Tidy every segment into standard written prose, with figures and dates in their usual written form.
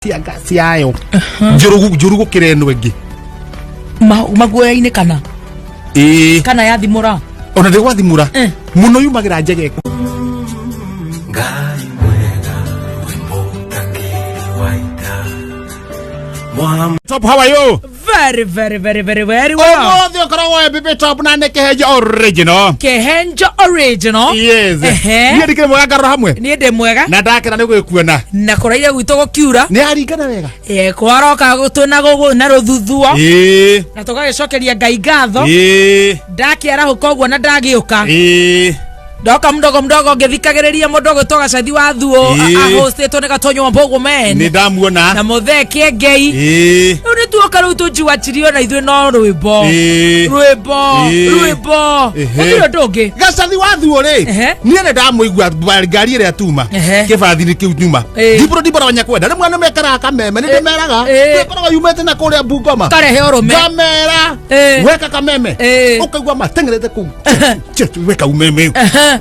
Cia ciayo njũru gũkĩra ĩno ĩngĩ. Maguoya-inĩ kana? Ĩĩ. Kana yathimũra? Ona ndĩgwathimũra. Mũno yumagĩra njege. Ngai mwega wĩ mũtangĩri wa ita. Top, how are you? Very, very, very, very, very well. Ũmũthĩ ũkoragwo wĩ Bibi Top na nĩ Kĩhenjo original. Kĩhenjo original. Yes. Ehe. Niĩ ndikĩrĩ mwega ngarora hamwe. Niĩ ndĩ mwega. Na ndakena nĩ gwĩkuona. Na kũraire gwitũ gũkiura. Nĩ aringana wega. Eh, kwaroka twĩna gũgũ na rũthuthuo. Ĩĩ. Na tũgagĩcokeria Ngai ngatho. Ĩĩ. Ndakĩarahũka ũguo na ndagĩũka. Ĩĩ. Ndoka mdogo mdogo ngĩthikagĩrĩria mũndũ ũgwĩtwo Gacathi wa Thuo. Ĩĩ. Ahostĩtwo nĩ Gatonyo wa Mbogo Man. Nĩ ndamuona. Na mũthee Kĩengei. Ĩĩ. Rĩu nĩ tuoka rĩu tũnjiwachirio na ithuĩ no rwĩmbo. Ĩĩ. Rwĩmbo. Ĩĩ. Rwĩmbo. Ehe. Gũtirĩ ũndũ ũngĩ. Gacathi wa Thuo rĩ. Ehe. Niĩ nĩ ndamũigua ngari ĩrĩa tuma. Ehe. Kĩbathi-inĩ kĩu nyuma. Ĩĩ. Ndibũrũ ndibũrũ wanyakwenda. Rĩmwe nĩ mekaraga kameme nĩ ndĩmeraga. Ĩĩ. Ĩkoragwo yumĩte na kũrĩa Bungoma. Karehe ũrũme. Ngamera. Ĩĩ. Weka kameme. Ĩĩ. Ũkaigua mateng'erete kũu. Weka umeme.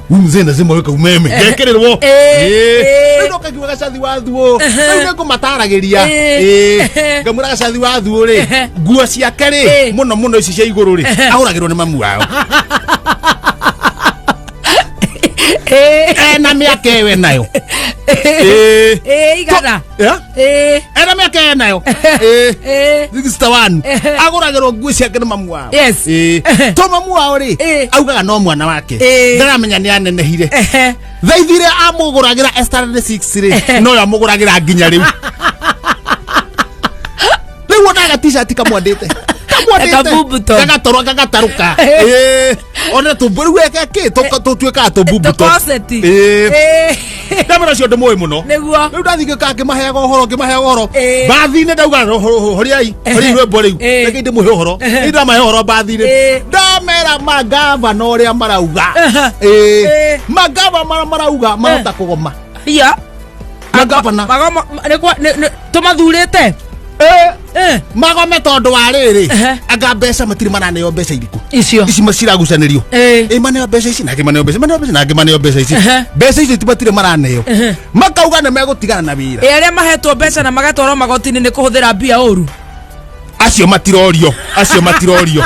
Huyu mzee lazima weka umeme. Ngekĩrĩrwo. Ĩĩ. Ĩĩ. Rĩu ndokaigua Gacathi wa Thuo. Rĩu nĩ ngũmataragĩria. Ĩĩ. Ĩĩ. Ngamwĩra Gacathi wa Thuo rĩ, Ehe. nguo ciake rĩ, Ĩĩ. mũno mũno ici cia igũrũ rĩ, ahũragĩrwo nĩ mamu wao. Ĩĩ. Ena mĩaka ĩyo enayo. Ĩĩ. Ĩĩ, igana. Eh? Ĩĩ. Ena mĩaka ĩyo enayo. Ĩĩ. Ĩĩ. 61. Ehe. Agũragĩrwo nguo ciake nĩ mamu wao. Yes. Ĩĩ. To mamu wao rĩ, Ĩĩ. augaga no mwana wake. Ĩĩ. Ndaramenya nĩ anenehire. Ehe. Thaithire amũgũragĩra Esther 6 rĩ, no yo amũgũragĩra nginya rĩu. Rĩu onaga t-shirt kamwandĩte. Kamwandĩte. Kabubuto. Gagatorwa gagatarũka. Ĩĩ. Ona tũmbu rĩu eke kĩ tũtuĩkaga tũmbubuto. Tũkoseti. Ĩĩ. Ĩĩ. Ndamera ũcio ndĩmũĩ mũno. Nĩguo. Rĩu ndathiĩ ngĩũka ngĩmaheaga ũhoro ngĩmaheaga ũhoro. Ĩĩ. Mbathi-inĩ ndauga horiai horiai rwĩmbo rĩu. Ĩĩ. Reke ndĩmũhe ũhoro. Rĩu ndamahe ũhoro mbathi-inĩ. Ĩĩ. Ndamera magavana ũrĩa marauga. Ehe. Ĩĩ. Ĩĩ. Magavana marauga mahota kũgoma. Ya. Magavana. Magoma nĩkwa tũmathurĩte. Ĩĩ. Eh. Magome tondũ wa rĩrĩ. Ehe. Anga mbeca matirĩ maraneo mbeca irĩkũ. Icio. Ici ciragucanĩrio. Ĩĩ. Ĩ maneo mbeca ici nangĩ maneo mbeca maneo mbeca nangĩ maneo mbeca ici. Ehe. Mbeca icio matirĩ maraneo. Ehe. Makauga nĩ megũtigana na wĩra. Ĩ arĩa mahetwo mbeca na magatwarwo magoti-inĩ nĩ kũhũthĩra mbia ũru. Acio matirorio. Acio matirorio.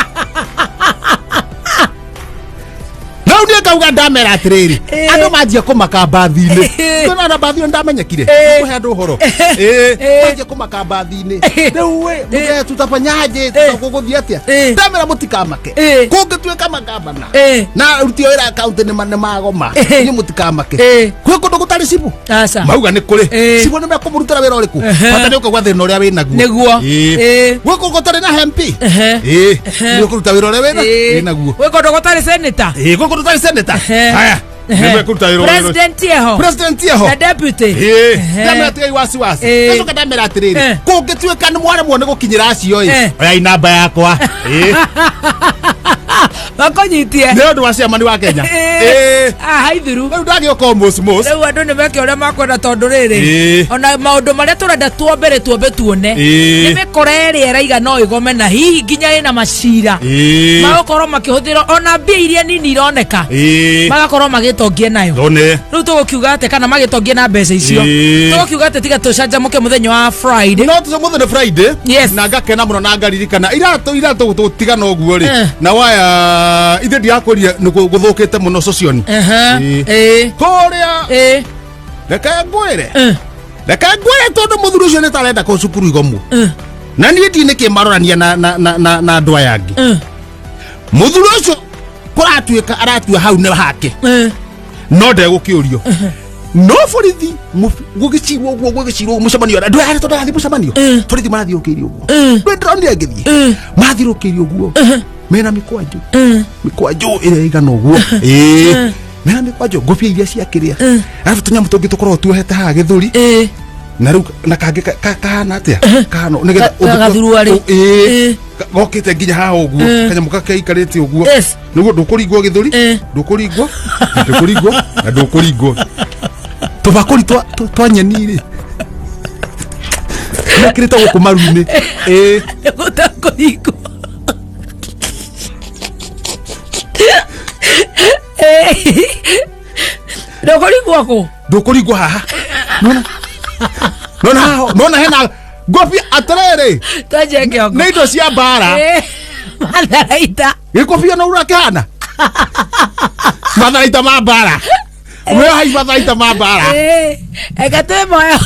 Rĩu niĩ ngauga ndamera atĩrĩrĩ. Ĩĩ. Andũ manjia kũmaka mbathi-inĩ. Ĩĩ. Ndona mbathi ĩyo ndamenyekire. Ĩĩ. Kũhe andũ ũhoro. Ĩĩ. Ĩĩ. Manjia kũmaka mbathi-inĩ. Rĩu ĩ, mũthee tutafanyaje? Tũgũgũthiĩ atĩa? Ĩĩ. Ndamera mũtikamake. Ĩĩ. Kũngĩtuĩka magavana. Ĩĩ. Na aruti a wĩra akaunti nĩ magoma. Ĩĩ. Inyuĩ mũtikamake. Ĩĩ. Kwĩ kũndũ gũtarĩ cibũ. Aca. Mauga nĩ kũrĩ. Ĩĩ. Cibũ nĩ mekũmũrutĩra wĩra ũrĩkũ? Ehe. Bata nĩ ũkaigua thĩna ũrĩa wĩnaguo. Nĩguo. Ĩĩ. Ĩĩ. Gwĩ kũndũ gũtarĩ na MP. Ehe. Ĩĩ. Nĩ ũkũruta wĩra ũrĩa wĩna Ĩĩ. wĩnaguo. Gwĩ kũndũ gũtarĩ senator. Ĩĩ, gwĩ kũndũ gũtarĩ senator. Ehe. Haya. Ehe. Nĩ mekũruta wĩra ũrĩa. President eho. President eho. Na deputy. Ĩĩ. Ehe. Ndamera tigai wasiwasi. Ĩĩ. Ngacoka ndamera atĩrĩrĩ. Eh. Kũngĩtuĩka nĩ mwaremwo nĩ gũkinyĩra acio ĩ. Eh. Oyai namba yakwa. Ĩĩ. Makũnyitie. Nĩ ũndũ wa ciamani wa Kenya. Ĩĩ. Ah, haithiru. Rĩu ndagĩũka ũmũcmũc. Rĩu andũ nĩ meke ũrĩa makwenda tondũ rĩrĩ. Ĩĩ. Ona maũndũ marĩa tũrenda tuombere tuombe tuone. Ĩĩ. Nĩ mĩkora ĩrĩa ĩraiga no ĩgome na hihi nginya ĩna macira. Ĩĩ. Magakorwo makĩhũthĩra ona mbia iria nini ironeka. Ĩĩ. Magakorwo magĩtongia nayo. Ndone. Rĩu tũgũkiuga atĩ kana magĩtongia na mbeca icio. Ĩĩ. Tũgũkiuga atĩ tiga tũcanjamũke mũthenya wa Friday. No tũce mũthenya Friday. Yes. Na ngakena mũno na ngaririkana iratũ iratũ tũtigana ũguo rĩ. Eh. Na waya ithe ndirakwĩrire nĩ gũthũkĩte mũno socioni. Ehe. Ĩĩ. Ĩĩ. Kũrĩa Ĩĩ. reke ngwĩre. Eh. Reke ngwĩre tondũ mũthuri ũcio nĩ tarenda kũ cukuru igomwo. Eh. Na niĩ ndinĩ kĩ marorania na na na na na andũ aya angĩ. Eh. Mũthuri ũcio kũratuĩka aratua hau nĩ hake. Eh. No ndegũkĩũrio. No borithi gũgĩcirwo ũguo gũgĩcirwo mũcemanio andũ aya tondũ arathiĩ mũcemanio. Eh. Borithi marathiũkĩirie ũguo. Eh. Ndũĩ ndĩronire ngĩthiĩ. Eh. Mathiũrũkĩirie ũguo. Mena mĩkwanjũ. Eh. Mĩkwanjũ ĩrĩa ĩigana ũguo. Ĩĩ. Mena mĩkwanjũ ngũbia iria cia kĩrĩa. Arabu tũnyamũ tũngĩ tũkoragwo tuohete haha gĩthũri. Ĩĩ. Na rĩu na kangĩ kahana atĩa? Kahana nĩgetha Gathuruarĩ. Ĩĩ. Ĩĩ. Gokĩte nginya haha ũguo. Kanyamũ kakeikarĩte ũguo. Yes. Nĩguo ndũkũringwo gĩthũri, Eh. ndũkũringwo, na ndũkũringwo, na ndũkũringwo. Tũbakũri twa nyeni rĩ. Mekĩrĩte gũkũ maru-inĩ. Ĩĩ. Gũtakũringwo. Ndũkũringwo kũ? Ndũkũringwo haha. Nĩwona? Nona haho, nona hena ngobia atĩrĩrĩ. Twanjie kĩongo. Nĩ indo cia mbara. Matharaita. Gĩkobia no ũrakĩhana matharaita ma mbara, wĩohai matharaita ma mbara. Eka twĩ moyo.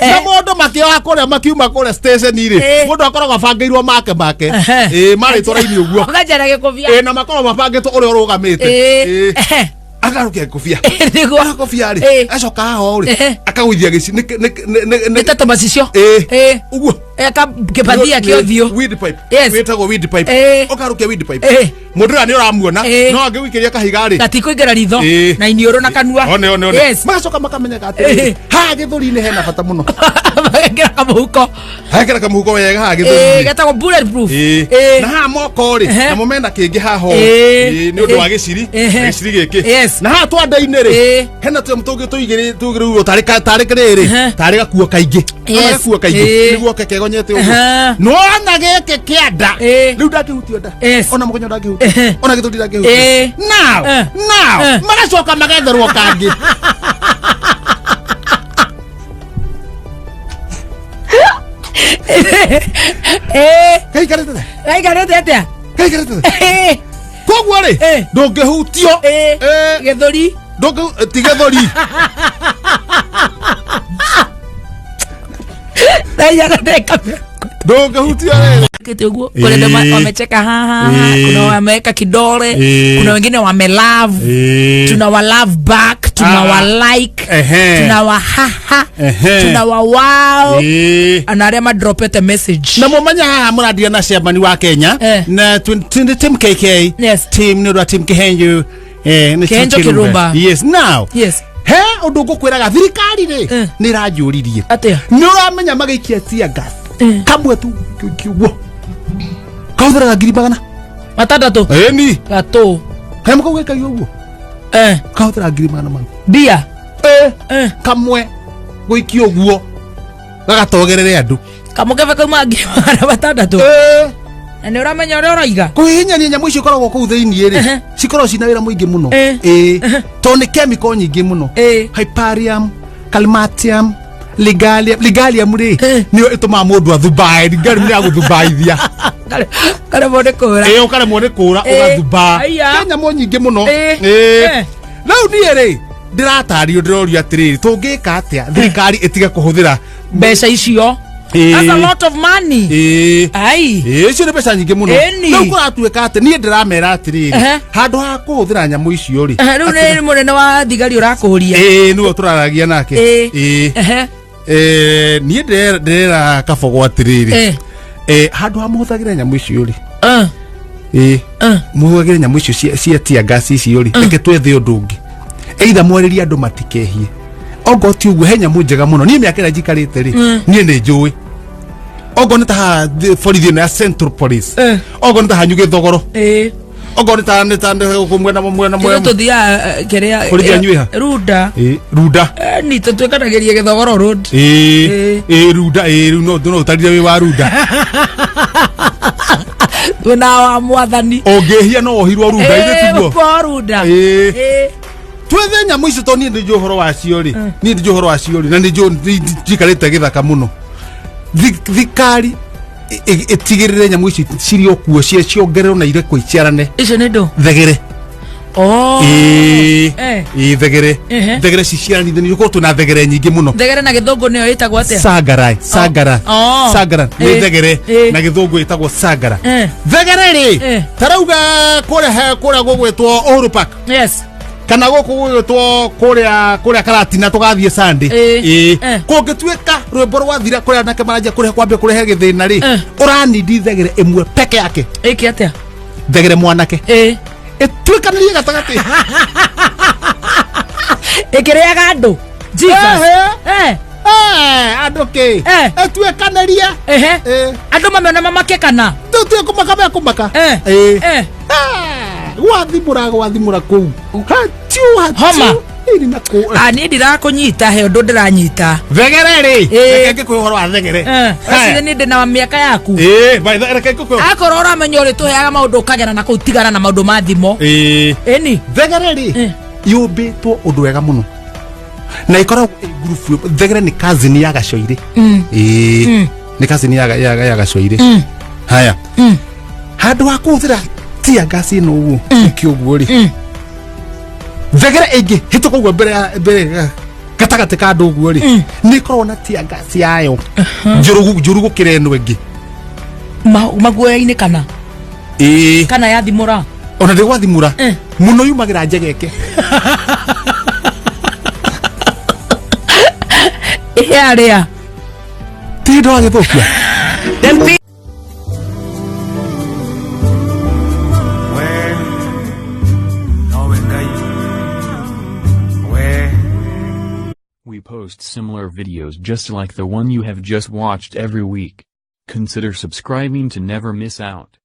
Na mũndũ makĩoha kũrĩa makiuma kũrĩa station rĩ, mũndũ akoragwo abangĩirwo make make. Marĩtwo raini ũguo. Ũkanjara gĩkobia. Na makoragwo mabangĩtwo ũrĩa ũrũgamĩte. Akarũkia gĩkobia. Nĩguo. Gĩkobia rĩ, acoka haha rĩ, akagũithia gĩci nĩ ta tũmacicio. Ũguo. Eka kĩbathia kĩa ũthiũ. Windpipe. Yes. Wĩtagwo windpipe. Ũkarũkia windpipe. Mũndũ ũrĩa nĩ ũramuona, no angĩgũikĩria kahiga rĩ, gatikũingĩra ritho na iniũrũ na kanua. One one one. Yes. Magacoka makamenyaga atĩrĩrĩ, haha gĩthũri-inĩ hena bata mũno. Magekĩra kamũhuko. Hekĩra kamũhuko wega haha gĩthũri-inĩ. Getagwo bulletproof. Na haha moko rĩ, namo mena kĩngĩ haha ũũ. Nĩ ũndũ wa gĩciri. Gĩciri gĩkĩ. Na haha twanda-inĩ rĩ, hena tũnyamũ tũngĩ tũigĩrĩ tũigĩrĩirwo tarĩ kĩrĩrĩ, tarĩ gakuo kaingĩ. Nona gakuo kaingĩ. Nĩguo ke kegonyete ũguo. Nona gĩkĩ kĩa nda. Rĩu ndangĩhutio nda. Ona mũkonyo ndangĩhutio. Ona gĩthũri ndangĩhutio. Now, now, magacoka magetherwo kangĩ. Gaikarĩte thĩ. Gaikarĩte atĩa? Gaikarĩte thĩ. Koguo rĩ, ndũngĩhutio. Gĩthũri. Ti gĩthũri. Ndũngĩhutio rĩrĩ. Kete ũguo. Kuna wale wamecheka ha ha ha, kuna wameweka kidole, kuna wengine wamelove, tunawa love back, tunawa like, tunawa haha, tunawa wow, na arĩa madropete message. Na mũmenya haha mũrandia na chairman wa Kenya na team KK. Yes. Team nĩ ũndũ wa team Kihenjo. Nĩ Kihenjo team Kirumba. Yes, now. Yes. He ũndũ ngũkwĩraga thirikari rĩ, nĩ ĩranjũririe. Atĩa? Nĩ ũramenya magĩikia tear gas. Kamwe tu kiuguo. Kahũthĩraga 600. 600. Ĩni. Gatũ. Kanyamũ kau gaikagio ũguo. Kahũthĩraga 400. Mbia. Kamwe gũikio ũguo gagatogerere andũ. Kamũkebe kauma 600. Na nĩ ũramenya ũrĩa ũroiga? Kũhihinyania nyamũ icio ikoragwo kũu thĩinĩ rĩ, cikoragwo cina wĩra mũingĩ mũno. Tondũ nĩ chemical nyingĩ mũno. Hyperium, calmatium, ligalium. Ligalium rĩ, nĩyo ĩtũmaga mũndũ athumbae. Ligalium nĩ ya gũthumbaithia. Karemwo nĩ kũra. Ũkaremwo nĩ kũra, ũgathumbaa. He nyamũ nyingĩ mũno. Rĩu niĩ rĩ, ndĩratario, ndĩrorio atĩrĩrĩ, tũngĩka atĩa thirikari ĩtige kũhũthĩra mbeca icio? That's a lot of money. Ai. Icio nĩ mbeca nyingĩ mũno. Rĩu kũratuĩka atĩ niĩ ndĩramera atĩrĩrĩ, handũ ha kũhũthĩra nyamũ icio rĩ. Rĩu nĩ mũnene wa thigari ũrakũria. Nĩwe tũraragia nake. Niĩ ndĩrera Kabogo atĩrĩrĩ, handũ ha mũhũthagĩre nyamũ icio rĩ, mũhũthagĩre nyamũ icio cia tear gas icio rĩ, reke twethe ũndũ ũngĩ. Either mwarĩrie andũ matikehie. Ongorwo ti ũguo, he nyamũ njega mũno. Niĩ mĩaka ĩrĩa njikarĩte rĩ, niĩ nĩ njũĩ. Ongorwo nĩ ta haha borithi ĩno ya Central Police. Ongorwo nĩ ta hanyu Gĩthogoro. Ongorwo nĩ ta nĩ ta gũkũ mwena mwena mwena. Tũthiaga kĩrĩa. Borithi yanyu ĩha? Runda. Runda. Ni tũtuĩkanagĩria Gĩthogoro Road. Runda, rĩu no ũtarire wĩ wa Runda. Twĩna wa mwathani. Ũngĩhia no wohirwo Runda, ithe tiguo? Runda. Twethe nyamũ icio tondũ niĩ nĩ njũĩ ũhoro wacio rĩ. Niĩ nĩ njũĩ ũhoro wacio rĩ, na nĩ njũĩ njikarĩte gĩthaka mũno. Thirikari ĩtigĩrĩre nyamũ ici cirĩ o kuo, ciongererwo na irekwo iciarane. Icio nĩ ndũ? Thegere. Thegere. Thegere ciciaranithio, gũkorwo twĩna thegere nyingĩ mũno. Thegere na gĩthũngũ nĩyo ĩtagwo atĩa? Sangara, sangara. Sangara nĩ thegere na gĩthũngũ ĩtagwo sangara. Thegere rĩ, tarauga kũrĩa kũrĩa gũgwĩtwo Uhuru Park. Yes. Kana gũkũ gũgwĩtwo kũrĩa Karatina tũgathiĩ Sunday. Kũngĩtuĩka rwĩmbo rwathira kũrĩa anake maranjia kũrehe kwambia kũrehe gĩthĩna rĩ, ũranindi thegere ĩmwe peke yake. Ĩke atĩa? Thegere mwanake. Ĩtuĩkanĩrie gatagatĩ. Ĩkĩrĩaga andũ. Jesus. Andũ kĩ? Ĩtuĩkanĩrie. Andũ mamĩona mamake kana? Tũtue kũmaka mekũmaka. Gwathimũra gwathimũra kũu. Hatiu hatiu. Homa. Niĩ ndirakũnyita, he ũndũ ndĩranyita. Thegere rĩ, reke ngĩkũhe ũhoro wa thegere. Racithe niĩ ndĩna mĩaka yaku. Reke ngĩkũhe. Akorwo ũramenya ũrĩtũheaga maũndũ ũkagera na kũu, tigana na maũndũ ma thimo. Ĩni. Thegere rĩ, yũmbĩtwo ũndũ wega mũno. Na ikoragwo ĩ ngurubu. Thegere nĩ cousin ya gacoirĩ. Ĩĩ, nĩ cousin ya gacoirĩ. Haya, handũ ha kũhũthĩra tear gas ĩno ũguo ĩkĩ ũguo rĩ, thegere ĩngĩ hĩtũka ũguo mbere ya mbere gatagatĩ ka andũ ũguo rĩ, nĩ ĩkoragwo na tear gas yayo njũru njũru gũkĩra ĩno ĩngĩ. Maguoya-inĩ kana? Ĩĩ. Kana yathimũra? Ona ndĩgwathimũra mũno, yumagĩra njegeke. Ĩarĩa. Ti hĩndĩ wagĩthũkia. We nowe Ngai we. We post similar videos just like the one you have just watched every week. Consider subscribing to never miss out.